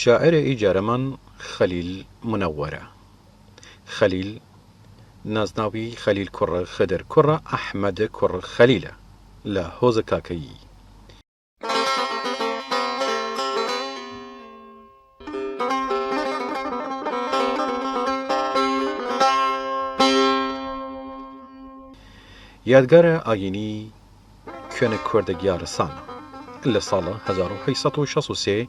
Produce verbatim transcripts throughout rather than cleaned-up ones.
شاعرە ئیجارەمان خەلیل منەوەرە. خەلیل نازناوی خەلیل کوڕە خدر کوڕە ئەحمەد کوڕ خەلیلە، لە هۆزە کاکەیی. یادگارە ئاینی کوێنە کوردە گیارسانە، لە ساڵە هەزار و هەشت سەد و شەست و سێ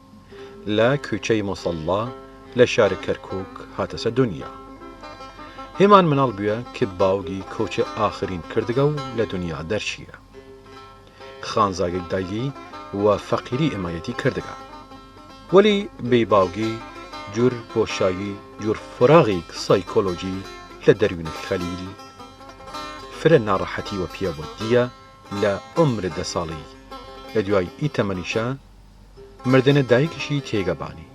لە کوچەی مۆسەڵڵا لە شار کەرکوک هاتەسە دونیا. هێمان مناڵ بویە ک باوگی کوچە ئاخرین کردگە و لە دونیا دەرچیە. خانزاگەی دایگی وە فەقیری ئمایەتی کردگە. وەلی بی باوگی جور بۆشایی، جور فراغیگ سایکۆلۆژی لە دەروین خەلیل فرە ناڕەحەتی وەپیە وەدیە لە عمر دە ساڵی. لە دویای ئی تەمەنیشە مردن دایگیشی تیەیگە بانی.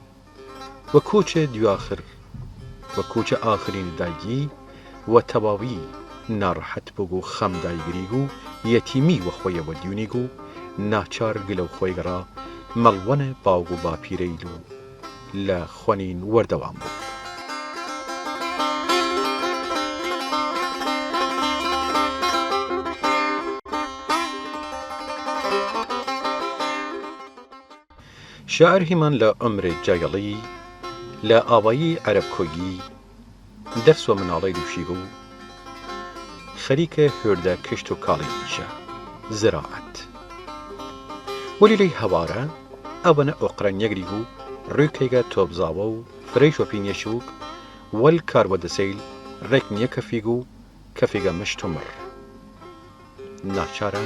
و کوچە دویاخر، و کوچە ئاخرین دایگی وە تەواوی ناڕەحەت بوگ و خەم دایگریگ و یەتیمی وە خوەیەوە دیونیگ و ناچار گلەو خوەیگ ئەرا مەڵوەنە باوگ و باپیرەیل و لە خوەنین وەردەوام بوگ. شاعر هیمان لە عمر جایەڵی لە ئاوایی عەرەب کۆیی دەرس وە مناڵەی دوشیگ و خەریکە هوردە کشت و کاڵی ئیشە زراعەت. وەلی لەی هەوارە ئەوەنە ئۆقرە نیەگریگ و روی کەیگە تۆپزاوە و فرەیش وەپی نیەچووگ، وەل کاروەدەسەیل رێک نیەکەفیگ و کەفیگە مشت و مڕ. ناچارە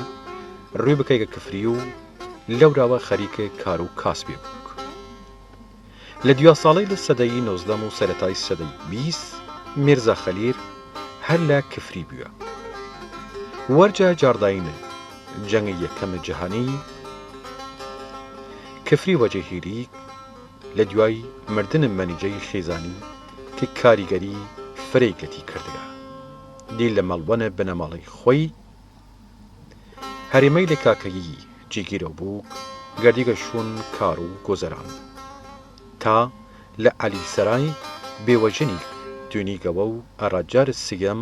روی بکەیگە کفری و لەوراوە خەریکە کار و کاسبی بووگ. لە دویا ساڵەیل سەدەی نۆزدەم و سەرەتای سەدەی بیس، میرزا خەلیل هەر لە کفری بویە. وەرجە جاڕداینە جەنگ یەکەم جەهانی، کفری وەجە هیریگ لە دویای مردن مەنیجەی خیزانی ک کاریگەری فرەیگ لەتی کردگە، دی لە مەڵوەنە بنەماڵەی خوەی هەرێمەیل کاکەیی جیگیرەو بووگ، گردیگە شوون کار و گوزەران، تا لە عەلی سەرای بێوەژنیگ دونیگەوە و ئەڕا جار سیەم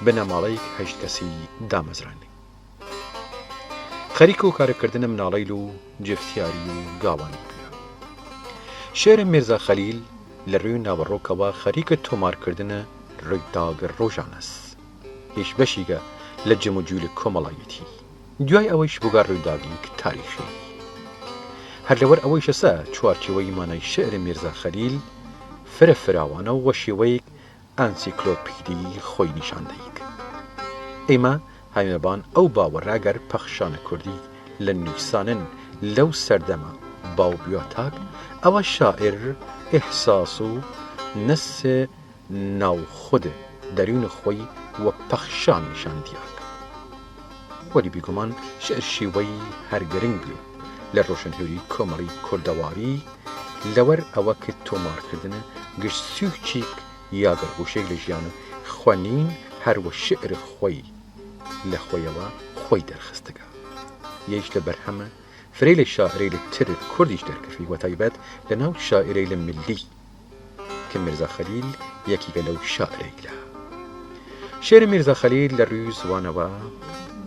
بنەماڵەیگ هەشت کەسی دامەزرانی. خەریک و کارەکردن مناڵەیل و جفتیاری و گاوانی بویە. شعر میرزا خەلیل لە روی ناوەڕۆکەوە خەریکە تۆمارکردن رویداگ روژانەس. هیچ بەشیگە لە جموجویل کۆمەڵایەتی. دویای ئەوەیش بوگە رویداگیگ تاریخی. هەر لەوەر ئەوەیشەسە چوارچیوەی مانای شعر میرزا خەلیل فرە فراوانە و وە شێوەیگ ئەنسیکلۆپیدی خوەی نیشان دەیگ. ئیمە هەمیەبان ئەو باوەڕە گەر پەخشانە کوردیگ لە نویسانن لەو سەردەمە باو بویاتاگ، ئەوە شاعر ئحساس و نەس ناو خود دەرون خوەی وە پەخشان نیشان دیاگ. وەلی بیگومان شعر شیوەی هەر گرنگ بیە لە روشنهویری کۆمەڵی کوردەواری، لەوەر ئەوە ک تۆمارکردن گشت سویچیگ یا گەرگوشەیگ لە ژیان خوەنین هەر وە شعر خوەی لە خوەیەوە خوەی دەرخستگە. یەیش لە بەرهەمە فرەیلە شاعرەیل تر کوردیش دەرکەفیگ، وە تایبەت لە ناو شاعرەیل ملی ک میرزا خەلیل یەکیگە لەو شاعرەیلە. شعر میرزا خەلیل لە روی زوانەوە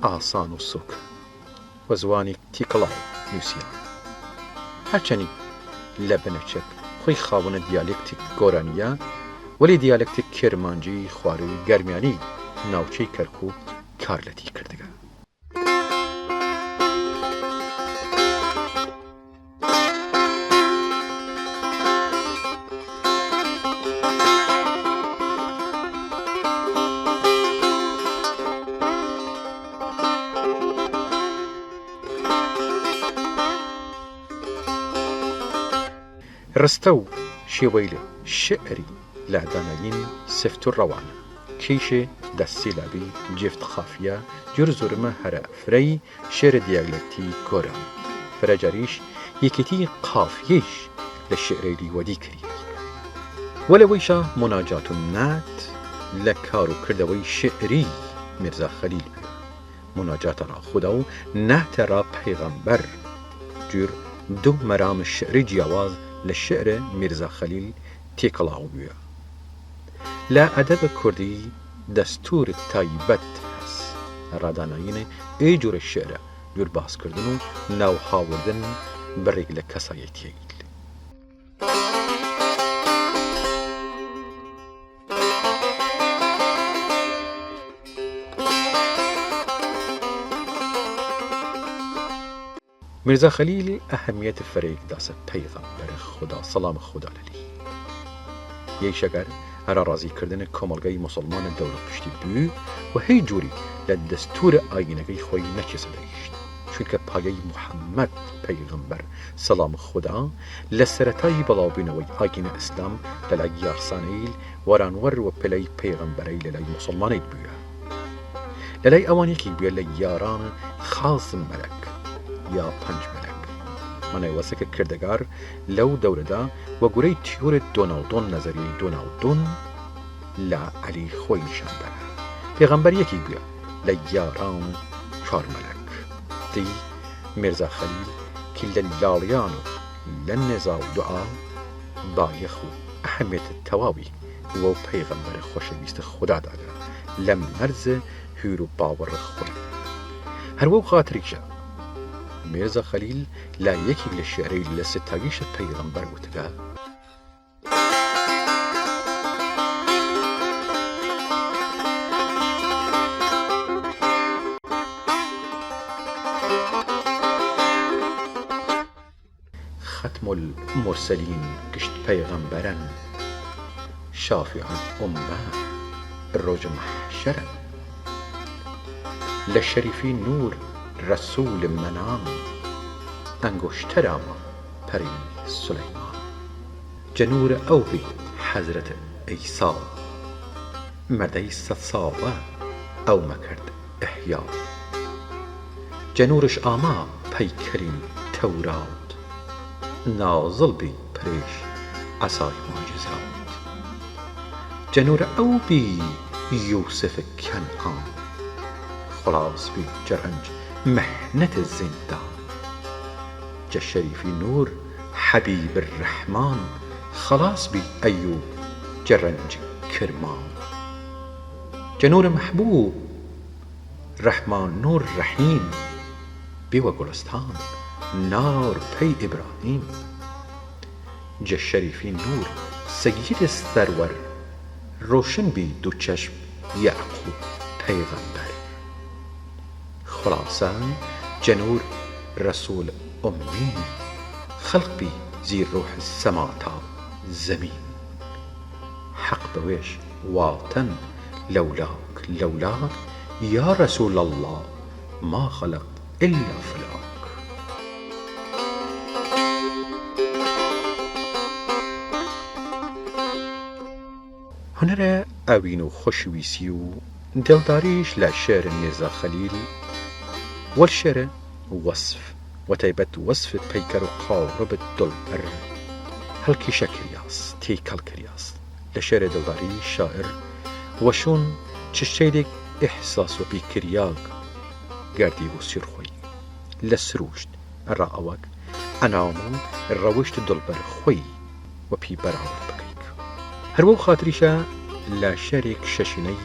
ئاسان و سووک و زوانیگ تیکڵاو نووسیە. هەرچەنی لە بنەچەک خوەی خاوەنە دیالێکتیگ گۆرانیە، وەلی دیالێکتیگ کرمانجی خواروی گەرمیانی ناوچەی کەرکوک کار لەتی کردگە. رستە و شێوەیل شعری لە دانەیین سفت و روانە. کیشێ دە سیلابی جفت قافیە جور زورمە هەرە فرەی شعر دیالێکتی گۆران. فرەجاریش یەکێتی قافیەیش لە شعرەیلی وەدی کریەی. وەلە وەیشا مناجات و نات لە کار و کردەوەی شعری میرزا خەلیل بویە. مناجاتە را خودا و ناتە را پەیغەمبەر، جور دو مەرام شعری جیاواز لە شێعرە میرزا خەلیل تیکەڵاو بویە. لە ئەدەب کوردی دەستوور تایبەت هەس. راداناین ئێ جوورە شێعرە دوورباسکردن و ناوهاوردن بڕیگ لە کەسایەتیەیل. میرزا خەلیل ئەهمیەت فرەیگ داسە پەیغەمبەر خودا، سەڵام خودا لەلی. یەیش ئەگەر ئەرا رازیکردن کۆمەڵگەی موسڵمان دەورەپشتی بوی و هەی جووری لە دەستوور ئایینەگەی خوەی نەچێسە دەیشت، چوینکە پایەی محمد پەیغەمبەر، سەڵام خودا، لە سەرەتای بڵاوبوینەوەی ئایینە ئسلام لەلای یارسانەیل وەرانوەر وە پلەی پەیغەمبەرەیل لەلای موسڵمانەیل بویە. لەلای ئەوان یەکیگ بویە لە یاران خاز مەلەک یا پەنج مەلەک. مانای وەسە کە کردگار لەو دەورەدا وەگورەی تیۆرێ دۆناڵدۆن، نەزەریەی دۆناڵدۆن، لە عەلی خوەی نیشان دانا. پێغەمبەر یەکیگ بویە لە یاران چوار مەلەک. دی میرزا خەلیل کی لە لاڵیان و لە نێزا و دوعا بایەخ و ئەهمیەت تەواوی وەو پەیغەمبەر خوەشەویست خودا داگە لە مەرز هویر و باوەڕ خوەی. هەر وەو خاتریشە میرزا خەلیل لە یەکیگ لە شێعرەیل لە ستایش پەیغەمبەر وتگە: ختم المرسلین گشت پەیغەمبەرەن، شافع الامە روژ مەحشەرەن. لە شەریفی نوور رەسوول مەنام، ئەنگوشتەرامە پەری سولەیمان. جە نوور ئەو بی حەزرەت عیسا، مەردەی سەد ساڵە ئەو مەکرد ئحیا. جە نوورش ئاما پەیکەرین تەورات، نازڵ بی پرێش عەسای موجزات. جە نوور ئەو بی یوسف کەنعان، خڵاس بی جە رەنج مەحنەت زندان. جە شەریفی نوور حەبیب رەحمان، خڵاس بی ئەیوب جە رەنج کرمان. جە نوور مەحبوب رەحمان نوور رەحیم، بی وە گوڵستان نار پەی ئیبراهیم. جە شەریفی نوور سەید سەروەر، روشن بی دو چەشم یەعقوب پەیغەمبەر. خوڵاسە، جە نوور رەسوول ئوممی، خەلق بی زی روح سەما تا زەمین. حەق بەوێش واتن: لولاک، لولاک، یا رسول اللە، ما خلقت الا فلاک. هونەرە ئەوین و خوەشویسی و دڵداریش لە شێعر میرزا خەلیل، وەل شێعر وەسف، وە تایبەت وەسف پەیکەر و قاڵب دڵبەر، هەڵکیشە کریاس، تیکەڵ کریاس. لە شێعر دڵداری شاعر وە شوون چشتەیلیگ ئحساس وەپی کریاگ گردی ئوسیر خوەی لە سرووشت، ئەرا ئەوەگ ئەنام و رەوشت دڵبەر خوەی وەپی بەراورد بکەیگ. هەر وەو خاتریشە لە شێعرێگ شەشینەی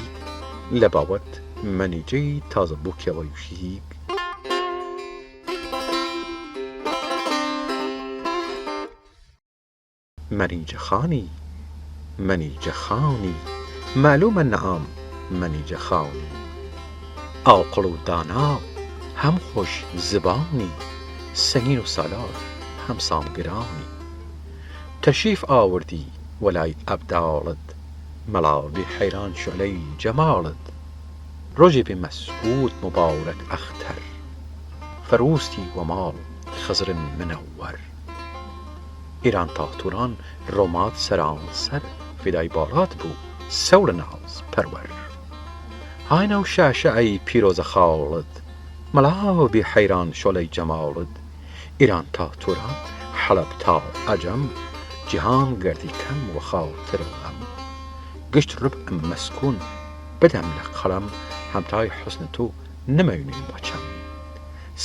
لە باوەت مەنیجەی تازە بووکیەوە وشیگ: مەنیجە خانی، مەنیجە خانی، مەلوومە نەئام مەنیجە خانی. ئاقڵ و دانا و هەم خوەش زبانی، سەنگین و سالار هەم سام گرانی. تەشریف ئاوردی وەلای ئەبداڵد، مەڵا بی حەیران شۆلەی جەماڵد. روژێ بی مەسعود موبارەک ئەختەر، فەرووستی وە ماڵ خزر منەوەر. ئیران تا توران رومات سەرانسەر، فیدای باڵات بوو سەوڵ ناز پەروەر. هاینە و شاشە ئەی پیرۆزە خاڵد، مەڵا بی حەیران شۆلەی جەماڵد. ئیران تا توران، حەڵەب تا عەجەم، جیهان گردی کەم وە خاڵ ترم ئەم. گشت ربع مەسکوون بدەم لە قەڵەم، هەمتای حوسن تو نمەینیم وە چەم.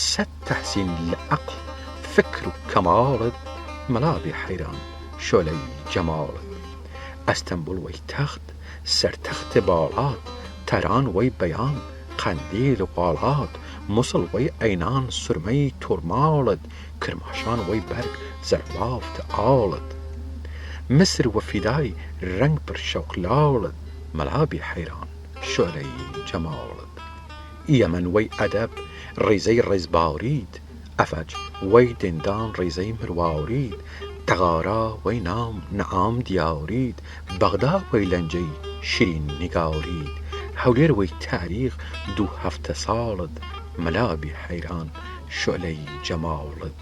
سەد تەحسین لە عەقڵ فکر و کەماڵد، مەلا بی حەیران شۆلەی جەماڵت. ئەستەنبوڵ وەی تەخت، سەرتەخت باڵات، تەران وەی بەیان، قەندیل و قاڵات، موسڵ وەی عەینان سورمەی تورماڵت، کرماشان وەی بەرگ زەربافت ئاڵت، مصر وە فیدای رەنگ پر شەوق لاڵت، مەلا بی حەیران شۆلەی جەماڵت. یەمەن وەی ئەدەب ڕیزەی ڕیزباورید، ئەفەج وەی دندان ڕیزەی مرواورید، تەغارا وەی نام نەعام دیاورید، بەغدا وەی لەنجەی شیرین نیگاورید، هەولێر وەی تاریخ دوو هەفتە ساڵد، مەلا بی حەیران شۆلەی جەماڵد.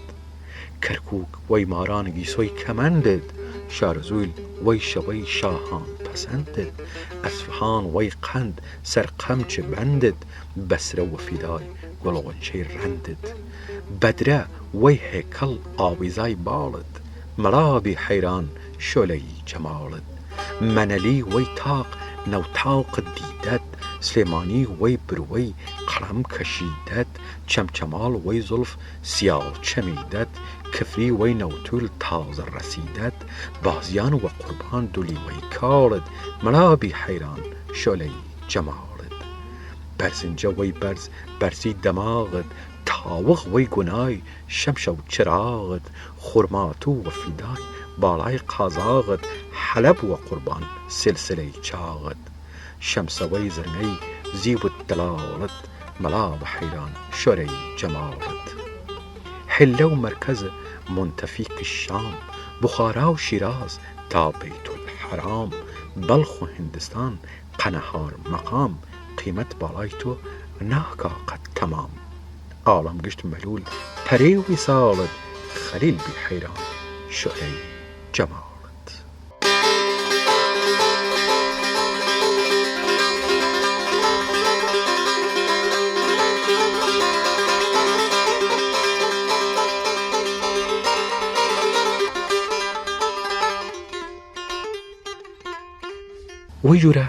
کەرکوک وەی ماران گیسۆی کەمەندد، شارزویل وەی شەوەی شاهان پەسەندد، ئەسفهان وەی قەند سەر قەمچ بەندد، بەسرە وە فیدای گوڵ غونچەی رەندد، بەدرە وەی هێکەڵ ئاویزای باڵد، مەلا بی حەیران شۆلەی جەماڵد. مەنەلی وەی تاق نەوتاوق دیدەد، سلێمانی وەی بروەی قەڵەم کەشیدەد، چەمچەماڵ وەی زوڵف سیاو چەمیدەد، کفری وەی نەوتول تازە رەسیدەد، بازیان وە قوربان دولی وەی کاڵد، مەلا بی حەیران شۆلەی جەماڵد. بەرزنجە وەی بەرز بەرزی دەماغد، تاوغ وەی گونای شەمشە و چراغد، خورماتوو وە فیدای باڵای قازاغد، حەلەب وە قوربان سلسلەی چاغد، شەمسە وەی زرنگەی زیوت دڵاڵد، مەلا بی حەیران شۆلەی جەماڵد. حلە و مەرکەز منتفیق شام، بخارا و شیراز تا بیتولحەرام، بەڵخ و هندستان قەنەهار مەقام، قیمەت باڵای تو ناکا قەت تەمام، ئاڵەم گشت مەلول پەرەی ویساڵد، خەلیل بی حەیران شۆلەی جەماڵد. وەی جوورە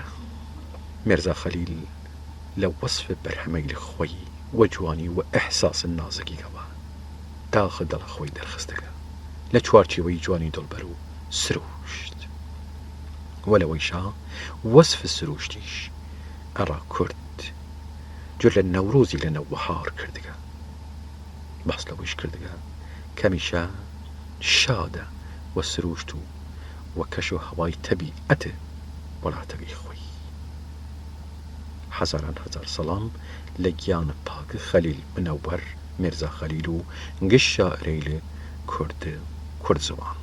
میرزا خەلیل لە وەسف بەرهەمەیل خوەی وە جوانی و ئحساس نازگیگەوە داخ دڵ خوەی دەرخستگە. لە چوارچیوەی جوانی دڵبەر و سرووشت، و لەوەیشا وەسف سرووشتیش ئەڕا کورد جور لە نەورووزی لە نەوبەهار کردگە. باس لەوەیش کردگە ک هەمیشە شادە وە سرووشت و وە کەش و هەوای تەبیئەت وڵاتەگەی خوەی. هەزاران هەزار سڵام لە گیان پاک خەلیل منەوەر میرزا خەلیل و گشت شاعرەیل کورد، کورد زوان.